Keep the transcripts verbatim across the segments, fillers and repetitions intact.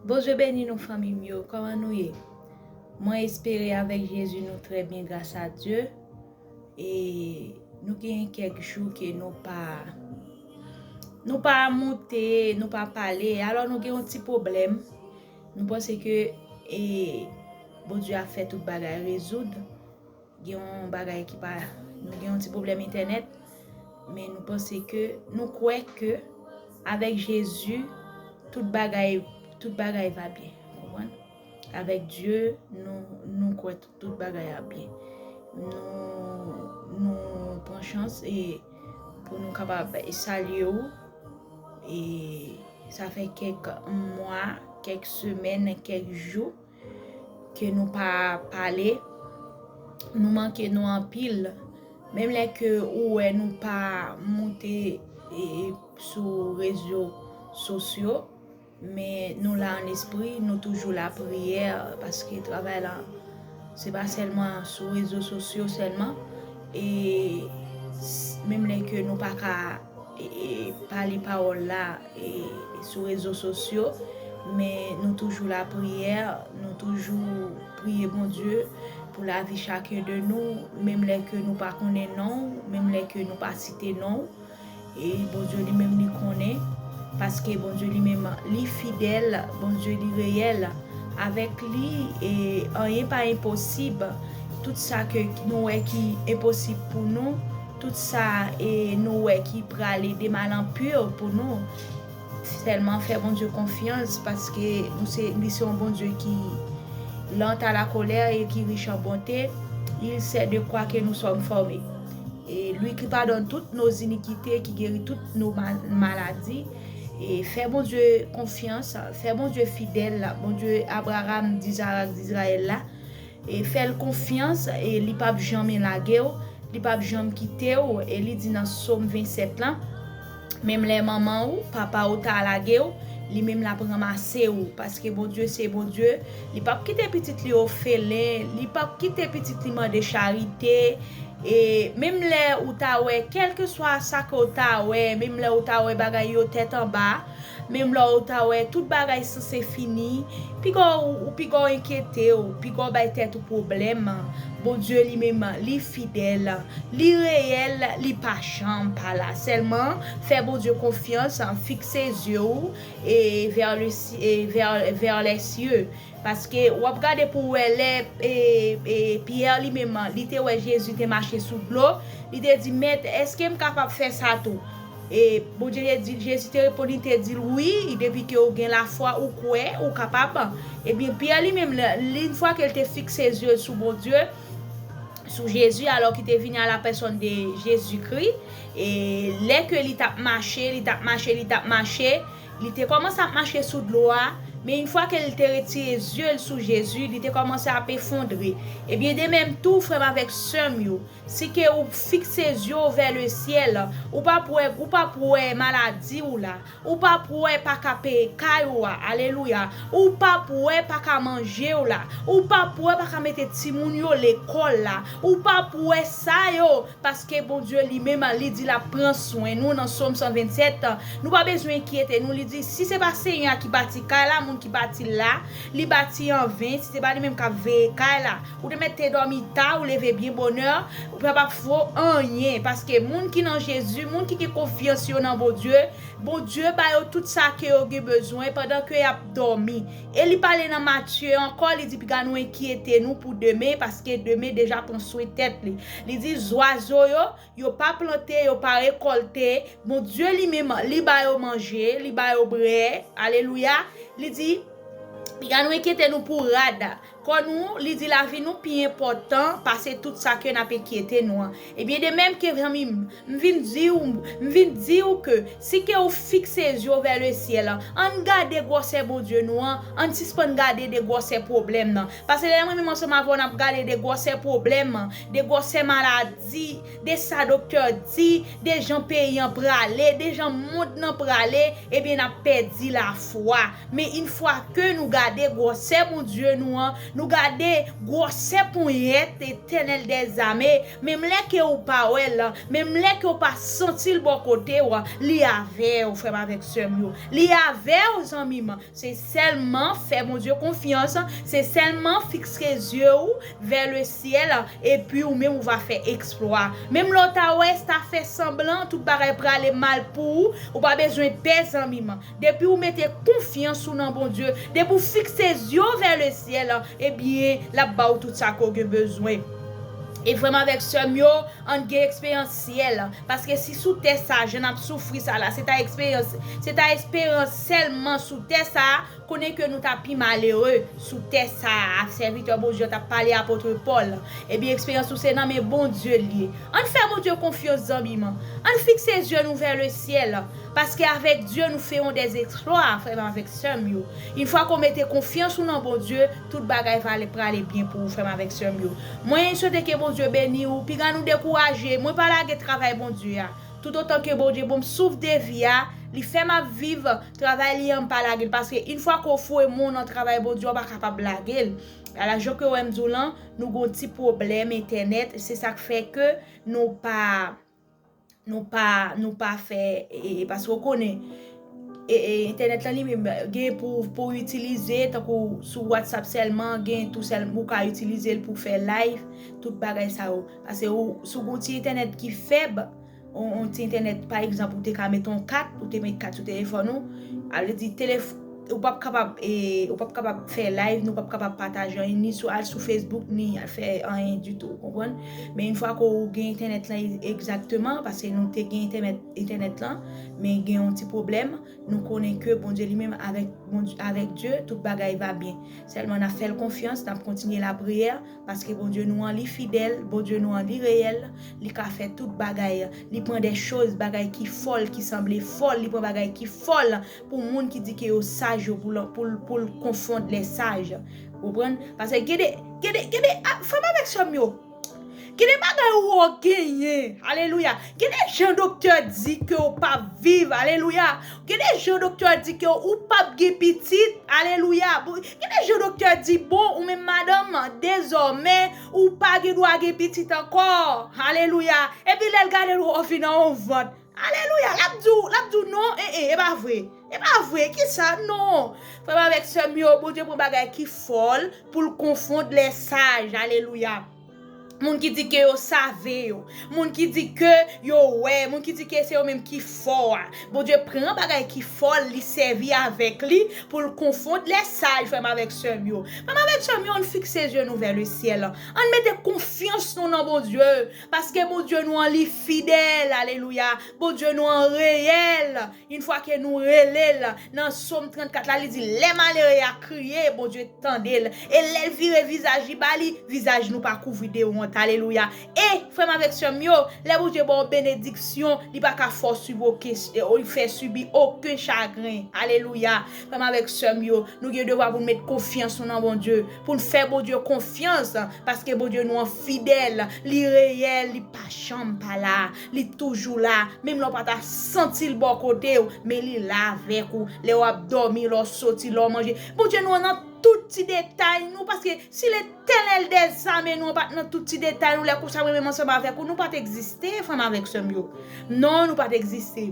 Bondye beni nou, fanmi m yo. Kòman nou ye? Mwen espere avèk Jezi nou trè byen, gras a Dye. E nou gen kèk jou ke nou pa nou pa moute, nou pa pale. Alò nou gen yon ti pwoblèm. Nou panse ke e Bondye ap fè tout bagay rezoud. Gen yon bagay ki pa nou gen yon ti pwoblèm entènèt, men nou panse ke nou kwè ke avèk Jezi tout bagay tout bagay va byen. Konprann? Avèk Dye nou nou kwè tout bagay ap byen. Nou nou pran chans e pou nou kapab salye w. E sa fè kèk mwa, kèk semèn, kèk jou ke nou pa pale. Nou manke nou anpil. Menm lè ke ou wè nou pa moute e, sou rezo sosyo, men nou la an espri, nou toujou la priyè, paske travay la se pa sèlman sou rezo sosyo sèlman. E menm lè ke nou pa ka e, e, pale pawòl la e, sou rezo sosyo, men nou toujou la priyè, nou toujou priye Bondye pou lavi chaken de nou, menm lè ke nou pa konnen non w, menm lè ke nou pa site non w. E Bondye li menm li konnen, paske Bondye li menm li fidèl, Bondye li reyèl. Avèk li, e, anyen pa enposib. Tout sa ke nou wè ki enposib pou nou, tout sa e nou wè ki prale de mal an pir pou nou, sèlman fè Bondye konfyans, paske nou se, li se yon Bondye ki lent à la colère et qui est riche en bonté. Il sait de quoi que nous sommes formés. Et lui qui pardonne toutes nos iniquités, qui guérit toutes nos ma- maladies. E fè Bondye konfyans, fè Bondye fidèl, Bondye Abraram, Izarak, Izrayèl la. E fè l konfyans, e li p ap janmen lage w, li p ap janm kite w. E li di nan Sòm vennsèt lan, menm lè manman w, papa w ta lage w, li menm l ap ranmase w, paske Bondye se Bondye, li p ap kite pitit li ofelen, li p ap kite pitit li mande charite. E menm lè ou ta wè, kèlkeswa sa ke w ta wè, menm lè ou ta wè bagay yo tèt anba, menm lè ou ta wè tout bagay sanse fini, piga w, ou piga w enkyete w, piga w bay tèt ou pwoblèm. Bondye li menm, li fidèl, li reyèl, li pa janm pa la. Sèlman, fè Bondye konfyans, fikse zye w e vers le ci- e vers, vers les cieux. Paske w ap gade pou w wè lè e, e, Pyè li menm, li te wè Jezi te mache sou dlo, li te di, Mèt, èske m kapab fè sa tou? E Bondye te di, Jezi te reponn, li te di l, wi, depi ke w gen lafwa, ou kwè, ou kapab. Ebyen, Pyè li menm, li, li, yon fwa ke l te fikse zye l sou Bondye, sou Jezi, alò ki te vini à la personne de Jésus-Christ, e lè ke li t ap mache, li t ap mache, li t ap mache, li te kòmanse ap mache sou dlo a, men yon fwa ke li te retire zye l sou Jezi, li te kòmanse ap efondre. Ebyen, de menm tou, frè m avèk sè m yo, si ke ou fikse zye w vè le syèl, ou p ap wè, ou p ap wè maladi w la, ou p ap wè pa ka peye kay ou a, alelouya, ou p ap wè pa ka manje w la, ou p ap wè pa ka mete timoun yo lekòl la, ou p ap wè sa yo, paske Bondye li menm, li di l ap pran swen nou nan Sòm san vennsèt. Nou pa bezwen enkyete nou, li di, si se pa Senyè a ki bati kay la, moun ki bati l la, li bati anven, si se pa li menm k ap veye kay la. Ou te mèt te dòmi ta, ou leve byen bonè, ou pa p ap fè anyen, paske moun ki nan Jezi, moun ki gen konfyans yo nan Bondye, Bondye ba yo tout sa ke yo gen bezwen pandan ke y ap dòmi. E li pale nan Matye ankò, li di, piga nou enkyete nou pou demen, paske demen deja pran swen tèt li. Li di, zwazo yo, yo pa plante, yo pa rekòlte, Bondye li menm, li ba yo manje, li ba yo bwè. Alelouya. Li di, piga nou enkyete nou pou rad kò nou, li di lavi nou pi enpòtan pase tout sa ke n ap enkyete nou an. Ebyen, de menm ke zanmi m, m vin di w, m vin di w ke si ke ou fikse zye w vè le syèl, ann gade gwòsè Bondye nou an, ann sispann gade de gwòsè pwoblèm nan. Paske lè mwen menm ansanm avè w n ap gade de gwòsè pwoblèm, de gwòsè maladi, de sa doktè di, de jan peyi an prale, de jan mond nan prale, ebyen n ap pèdi lafwa. Men yon fwa ke nou gade gwòsè Bondye nou an, Nou gade gwosè ponyèt Etènèl dèzame, menm lè ke ou pa wè l, menm lè ke ou pa santi l bò kote w, li avè w, frè m avèk sè m yo. Li avè w, zanmi m. Se sèlman fè Bondye konfyans, se sèlman fikse zye w vè le syèl, epi ou menm ou va fè eksplwa. Menm lè w ta wè, ta fè sanblan, tout bagay prale mal pou ou, ou pa bezwen pè, zanmi m. Depi ou mete konfyans ou nan Bondye, depi ou fikse zye w vè le syèl, ebyen, l ap ba w tout sa ke w gen bezwen. E frè m avèk sè m yo, ann gen eksperyans syèl. Paske si sou tè sa, jan n ap soufri sa la, se ta eksperyans, se ta eksperyans sèlman sou tè sa, konnen ke nou ta pi malere sou tè sa a. Sèvitè Bondye t ap pale apot Pòl. Ebyen, eksperyans ou se nan men Bondye l ye. Ann fè Bondye konfyans, zanmi m. Ann fikse zye nou vè le syèl. Paske avèk Dye, nou ferons des exploits, frè m avèk sè m yo. Yon fwa ke w mete konfyans ou nan Bondye, tout bagay va ale, prale byen pou ou, frè m avèk sè m yo. Mwen swete ke Bondye beni w. Piga nou dekouraje. Mwen pa lage travay Bondye a. Toutotan ke Bondye ban m souf de vi a, li fè m ap viv, travay li an, m pa lage l. Paske yon fwa ke w foure men w nan travay Bondye, w pa kapab lage l. Ala jan ke w wè m di w lan, nou gon ti pwoblèm entènèt, se sa k fè ke nou pa, nou pa, nou pa fè, e, e, paske w konnen, e, e, entènèt lan li menm gen pou, pou itilize, tankou sou WhatsApp sèlman, gen tou sèl, ou ka itilize l pou fè live, tout bagay sa yo. Paske ou, si w gon ti entènèt ki fèb, on, on ti entènèt, pa egzanp, ou te ka met on kat, ou te met kat sou telefòn ou, a vle di telef-, ou p ap kapab, e, ou p ap kapab fè live, nou p ap kapab pataje anyen, ni sou, al sou Facebook, ni al fè anyen ditou, ou konprann? Men yon fwa ke ou gen entènèt lan egzakteman, paske nou te gen entènèt, entènèt lan, men gen yon ti pwoblèm, nou konnen ke Bondye li menm avèk, Bondye, avèk Dye, tout bagay va byen. Sèlman n ap fè l konfyans, n ap kontinye lapriyè, paske Bondye nou an, li fidèl, Bondye nou an, li reyèl, li ka fè tout bagay. Li pran de choz, bagay ki fòl, ki sanble fòl, li pran bagay ki fòl pou moun ki di ke yo saj yo, pou l, pou l, pou l konfonn lè saj. Ou konprann? Paske gen de, gen de, gen de, a, frè m avèk sè m yo, gen de bagay ou genyen, alelouya. Gen de jan doktè di ke w p ap viv, alelouya. Gen de jan doktè di ke ou p ap gen pitit, alelouya. Bon, gen de jan doktè di, bon, ou menm madanm, dezòmè, ou pa gen dwa gen pitit ankò, alelouya. Epi lè l gade l, w vin nan yon vant. Alelouya. L ap di w, l ap di w non, en, en, e pa vre. E pa vre. Kisa? Non. Frè m avèk sè m yo, Bondye pran bagay ki fòl pou l konfonn lè saj. Alelouya. Moun ki di ke yo save yo. Moun ki di ke yo wè. Moun ki di ke se yo menm ki fò a. Bondye pran bagay ki fòl, li sèvi avèk li pou l konfonn lè saj, frè m avèk sè m yo. Frè m avèk sè m yo, ann fikse zye nou vè le syèl. Ann mete konfyans nou nan Bondye. Paske Bondye nou an, li fidèl. Alelouya. Bondye nou an reyèl. Yon fwa ke nou rele l nan Sòm trannkat la, li di, lè malere a kriye, Bondye tande l. E lè l vire vizaj li ba li, vizaj nou pa kouvri de wont. Alelouya. E, frè m avèk sè m yo, lè Bondye ba w benediksyon, li pa ka fè w sibi okenn, fè sibi okenn chagren. Alelouya. Frè m avèk sè m yo, nou gen devwa pou n met konfyans nou nan Bondye, pou n fè Bondye konfyans, paske Bondye nou an fidèl, li reyèl, li pa janm pa la. Li toujou la. Menm lè w pa ta santi l bò kote w, men li la avèk ou. Lè w ap dòmi, lè w soti, lè w manje. Bondye nou an nan tout ti detay nou, paske si Letènèl dèzame nou an pa t nan tout ti detay nou, lè kou sa mwen menm ansanm avèk ou, nou pa t egziste, frè m avèk sè m yo. Non, nou pa t egziste.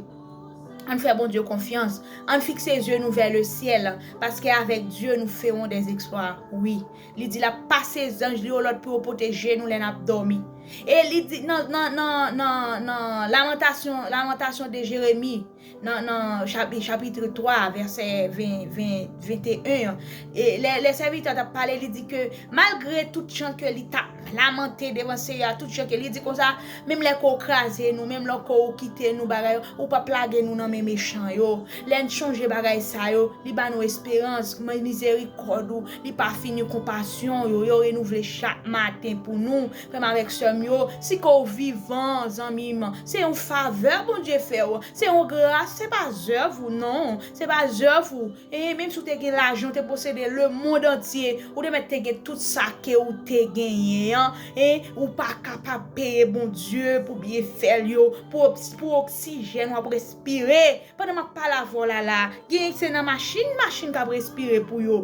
Ann fè Bondye konfyans. Ann fikse zye nou vè le syèl, paske avèk Dye nou ferons des exploits. Wi. Li di l ap pase zanj li yo lòd pou yo pwoteje nou lè n ap dòmi. E li di nan, nan, nan, nan, nan Lamantasyon, Lamantasyon de Jeremi, nan, nan chapi-, chapit twa, vèsè ven, ven, venteyen an, e lè, lè sèvitè a t ap pale, li di ke malgre tout jan ke li t ap lamante devan Seyè a, tout jan ke li di konsa, menm lè ke w kraze nou, menm lè ke w kite nou, bagay, ou p ap lage nou nan men mechan yo. Lè n chonje bagay sa yo, li ba nou esperans, men mizerikòd ou, li pa fini konpasyon yo, yo renouvle chak maten pou nou. Frè m avèk sè m yo, si ke w vivan, zanmi m, se yon favè Bondye fè w. Se yon gras, se pa zèv ou non, se pa zèv ou. E menm si w te gen lajan, w te posede lemonn antye, ou te mèt te gen tout sa ke w te genyen an, e ou pa kapab peye Bondye pou byenfè l yo, pou, pou oksijèn w ap respire. Pandan m ap pale avè w la la, genyen se nan machin, machin k ap respire pou yo.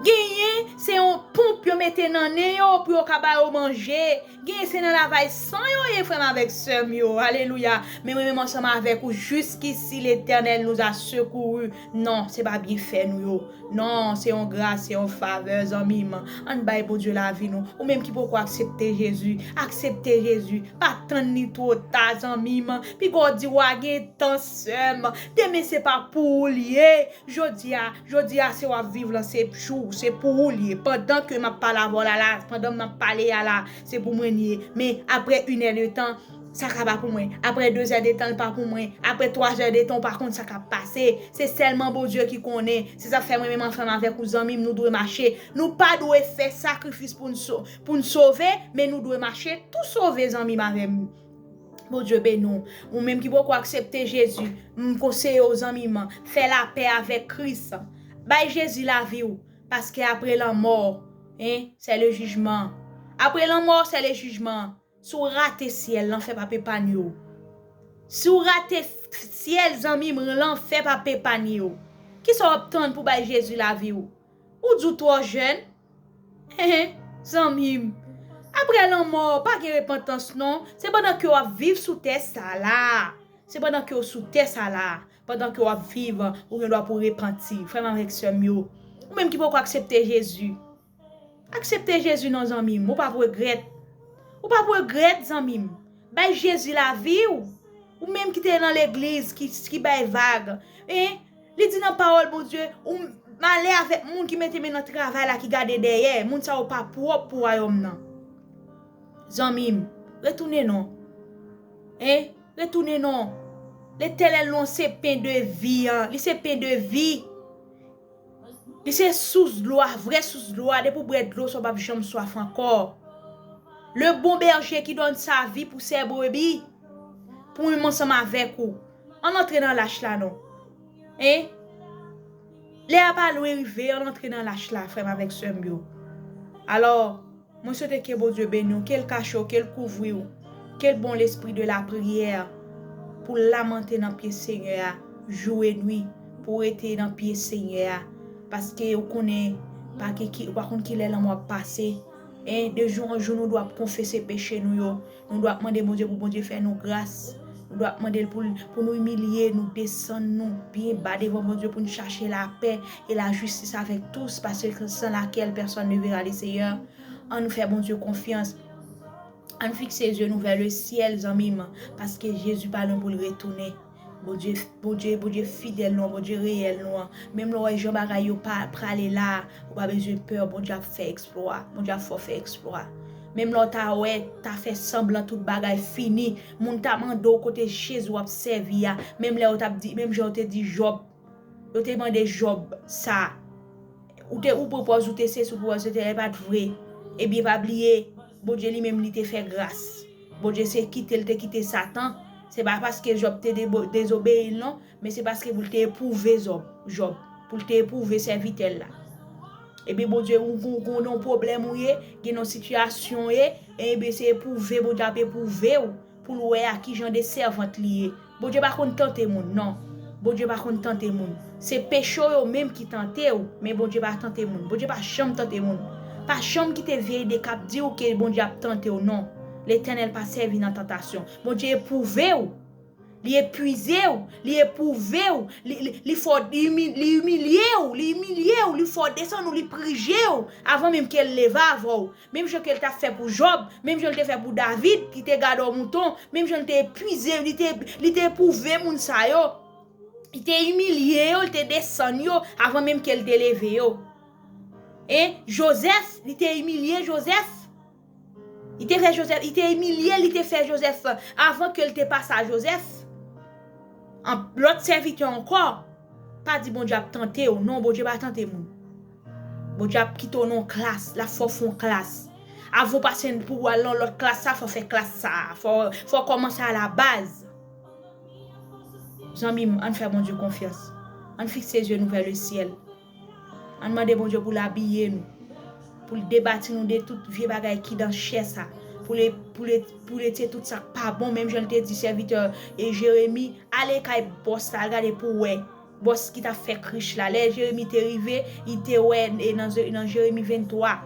Genyen, se yon ponp yo mete nan nen yo pou yo ka ba yo manje. Genyen, se nan lavay san yo ye, frè m avèk sè m yo. Alelouya. Men mwen menm ansanm avèk ou, jusqu'ici l'Éternel nous a secourus. Non, se pa byenfè nou yo. Non, se yon gras, se yon favè, zanmi m. Ann bay Bondye lavi nou. Ou menm ki poko aksepte Jezi, aksepte Jezi. Pa tann li two ta, zanmi m. Piga w di w a gen tan, sè m. Demen se pa pou ou li ye. Jodi a, jodi a se w ap viv lan, se jou, se pou ou li ye. Pandan ke m ap pale avè w la la, pandan m ap pale a la, se pou mwen li ye. Men apre inè de tan, sa ka pa pou mwen. Apre dezè de tan, l pa pou mwen. Apre twazè de tan, ou pa konn sa k ap pase. Se sèlman Bondye ki konnen. Se sa k fè mwen menm ansanm avèk ou, zanmi m, nou dwe mache. Nou pa dwe fè sakrifis pou n so-, pou n sove, men nou dwe mache tou sove, zanmi m, avè m. Bondye beni w. Ou menm ki poko aksepte Jezi, m konseye w, zanmi m, fè lapè avèk Kris. Bay Jezi lavi w, paske apre lanmò, en, se le jijman. Apre lanmò, se le jijman. Si w rate syèl, lanfè p ap epaye w. Si w rate f-, syèl, zanmi m, lanfè p ap epaye w. Kisa w ap tann pou bay Jezi lavi w? Ou di w twò jèn? Hen, zanmi m. Apre lanmò, pa gen repantans non. Se pandan ke w ap viv sou tè sa la. Se pandan ke w sou tè sa la. Pandan ke w ap viv, ou gen dwa pou repanti. Frè m avèk sè m yo. Ou menm ki poko aksepte Jezi. Aksepte Jezi non, zanmi m. Ou p ap regrèt. Ou p ap regrèt, zanmi m. Bay Jezi lavi w. Ou menm ki te nan legliz, ki, ki bay vag. En? Li di nan pawòl Bondye, ou malè avèk moun ki mete men nan travay la, ki gade dèyè. Moun sa yo pa pwòp pou wayòm nan. Zanmi m, retounen non. En? Retounen non. Letènèl nou an se pen de vi an. Li se pen de vi. Li se sous dlo a, vrè sous dlo a. Depi w bwè dlo sa, w p ap janm swaf ankò. Le bon berger qui donne sa vie pour ses brebis. Pou mwen, m ansanm avèk ou. Ann antre nan lach la non. En? Lè a pa lwen rive, ann antre nan lach la, frè m avèk sè m yo. Alò, mwen swete ke Bondye beni w, ke l kache w, ke l kouvri w, ke l ban w lespri de lapriyè pou l lamante nan pye Senyè a, jou e nwi, pou w rete nan pye Senyè a. Paske ou konnen, pa ki, ki, ou pa konn kilè lanmò ap pase. En, de jou an jou, nou dwe ap konfese peche nou yo. Nou dwe ap mande Bondye pou Bondye fè nou gras. Nou dwe ap mande l pou, pou nou imilye nou, desann nou byen ba devan Bondye pou n chache lapè e lajistis avèk tous, parce que sans laquelle personne ne verra le Seigneur. Ann fè Bondye konfyans. Ann fikse zye nou vè le syèl, zanmi m, paske Jezi pa lwen pou l retounen. Bondye, Bondye, Bondye fidèl nou an, Bondye reyèl nou an. Menm lè w wè jan bagay yo pa prale la, ou pa bezwen pè, Bondye ap fè eksplwa, Bondye ap fè w fè eksplwa. Menm lè w ta wè, ta fè sanblan tout bagay fini, moun ta mande w kote Jezi w ap sèvi a, menm lè yo t ap di, menm jan yo te di Jòb, yo te mande Jòb sa, ou te, ou pran pòz ou te sesi, ou pran pòz ou te, e pa t vre. Ebyen, pa bliye, Bondye li menm li te fè gras. Bondye se kite l te kite Satan. Se pa paske Jòb te debo-, dezobeyi l non, men se paske pou l te epwouve Zòb, Jòb, pou l te epwouve sèvitè l la. Ebyen, Bondye, ou gon, gon nan pwoblèm ou ye, gen nan sitiyasyon ou ye, ebyen, se epwouve Bondye ap epwouve w pou l wè a ki jan de sèvant li ye. Bondye pa konn tante moun, non. Bondye pa konn tante moun. Se peche w yo menm ki tante w, men Bondye pa tante moun. Bondye pa janm tante moun. Pa janm kite vye ide k ap di w ke Bondye ap tante w, non. Letènèl pa sèvi nan tantasyon. Bondye epwouve w. Li epuize w. Li epwouve w. Li, li, li fè w, li imi-, li imilye w. Li imilye w. Li fè w desann ou. Li prije w. Avan menm ke l leve avè w. Menm jan ke l t ap fè pou Jòb, menm jan l te fè pou David, ki te gadò mouton, menm jan l te epuize, li te, li te epwouve moun sa yo. Li te imilye yo, li te desann yo, avan menm ke l te leve yo. E Jozèf, li te imilye Jozèf. Li te fè Jozèf, li te imilye, li te fè Jozèf, avan ke l te pase a Jozèf. An, lòt sèvitè ankò, pa di Bondye ap tante w. Non, Bondye pa tante moun. Bondye ap kite w nan yon klas, l ap fè w fè yon klas. Avan w pase pou w al nan lòt klas sa, fò w fè klas sa. Fò, fò w kòmanse a la baz. Zanmi m, ann fè Bondye konfyans. Ann fikse zye nou vè le syèl. Ann mande Bondye pou l abiye nou. Pou l debati nou de tout vye bagay ki nan chè sa. Pou l, pou l, pou l retire tout sa k pa bon, menm jan l te di sèvitè e Jeremi, ale kay bòs la, al gade pou w wè. bòs ki t ap fè krich la. Lè Jeremi te rive, li te wè e nan, nan Jeremi venntwa,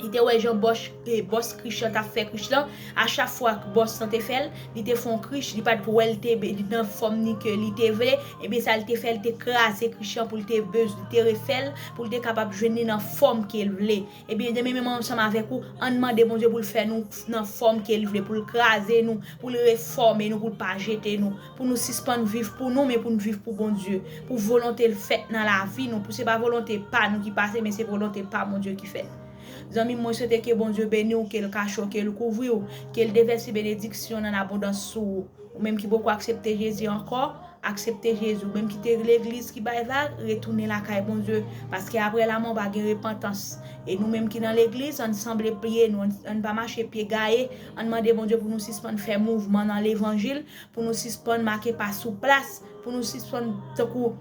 li te wè jan bòs, e, bòs krich lan t ap fè krich lan. A chak fwa bòs lan te fè l, li te fè yon krich, li pa t wè l te be-, li nan fòm ni ke li te vle. Ebyen sa l te fè, l te kraze krich lan pou l te bez-, li te refè l, pou l te kapab jwenn li nan fòm ke l vle. Ebyen, demen menm ansanm avèk ou, ann mande Bondye pou l fè nou nan fòm ke l vle, pou l kraze nou, pou l refòme nou, pou l pa jete nou, pou nou sispann viv pou nou, men pou n viv pou Bondye, pou volonte l fèt nan lavi nou, pou se pa volonte pa nou ki pase, men se volonte pa Bondye ki fèt. Zanmi m, mwen swete ke Bondye beni w, ke l kache w, ke l kouvri w, ke l devèse benediksyon nan abondans sou ou. Ou menm ki poko aksepte Jezi ankò, aksepte Jezi. Ou menm ki te legliz ki bay vag, retounen lakay Bondye. Paske apre lanmò pa gen repantans. E nou menm ki nan legliz, ann sanble pye nou, ann, ann pa mache pye gaye, ann mande Bondye pou nou sispann fè mouvman nan levanjil, pou nou sispann make pa sou plas, pou nou sispann tankou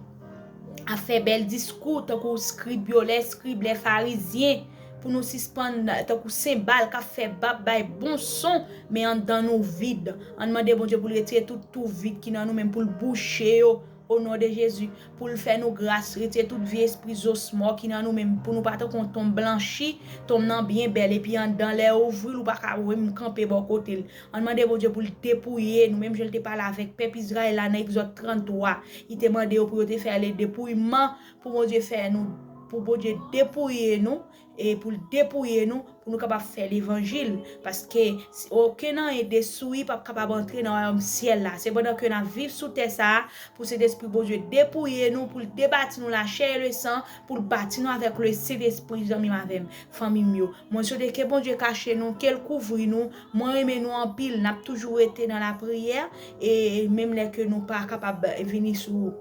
ap fè bèl diskou, tankou skrib yo, lè skrib, lè farizyen, pou nou sispann tankou senbal k ap fè bab, bay bon son, men anndan nou vid. Ann mande Bondye pou l retire tout twou vid ki nan nou menm, pou l bouche yo, o non de Jezi, pou l fè nou gras, retire tout vye espri zosmò ki nan nou menm, pou nou pa tankou yon tonm blanchi, tonm nan byen bèl, epi anndan lè yo ouvri l, ou pa ka menm kanpe bò kote l. Ann mande Bondye pou l depouye nou, menm jan l te pale avèk pèp Izrayèl la nan Egzòd tranntwa. Li te mande yo pou yo te fè le depouyman, pou Bondye fè nou, pou Bondye depouye nou, e pou l depouye nou, pou nou kapab fè levanjil. Paske si okenn anyen desouri p ap kapab antre nan wayòm syèl la. Se pandan ke n ap viv sou tè sa a, pou Sentespri Bondye depouye nou, pou l debati nou lachè e lesan, pou l bati nou avèk Lesentespri, zanmi m, avè m, fanmi m yo. Mwen swete ke Bondye kache nou, ke l kouvri nou. Mwen renmen nou anpil. N ap toujou rete nan lapriyè. E menm lè ke nou pa kapab vini sou,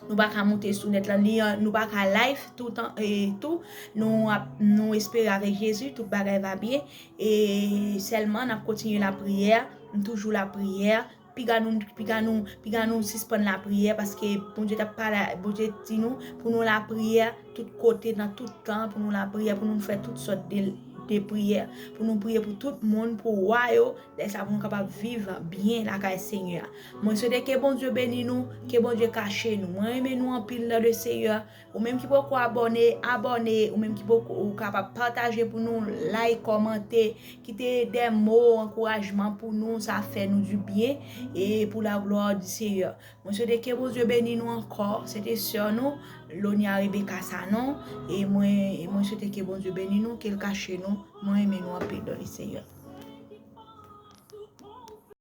nou pa ka moute sou nèt lan, ni, nou pa ka live toutan, e tou, nou ap, nou espere avèk Jezi, tout bagay va byen. E sèlman, n ap kontinye lapriyè, m toujou lapriyè. Piga nou, piga nou, piga nou sispann lapriyè, paske Bondye t ap pale, Bondye di nou pou nou lapriyè tout kote, nan tout tan, pou nou lapriyè, pou nou fè tout sòt de, de priyè, pou nou priye pou tout moun, pou wa yo, lè sa pou nou kapab viv byen lakay Senyè a. Mwen swete ke Bondye beni nou, ke Bondye kache nou. Mwen renmen nou anpil nan le Senyè. Ou menm ki poko abòne, abòne. Ou menm ki poko, ou kapab pataje pou nou, like, kòmante, kite de mo ankourajman pou nou, sa fè nou du byen, e pou la glwa di Senyè. Mwen swete ke Bondye beni nou ankò. Se te sè nou, Lonia Rebecca Sanon, e mwen, e mwen swete ke Bondye beni nou, ke l kache nou. Mwen renmen nou anpil nan le Senyè.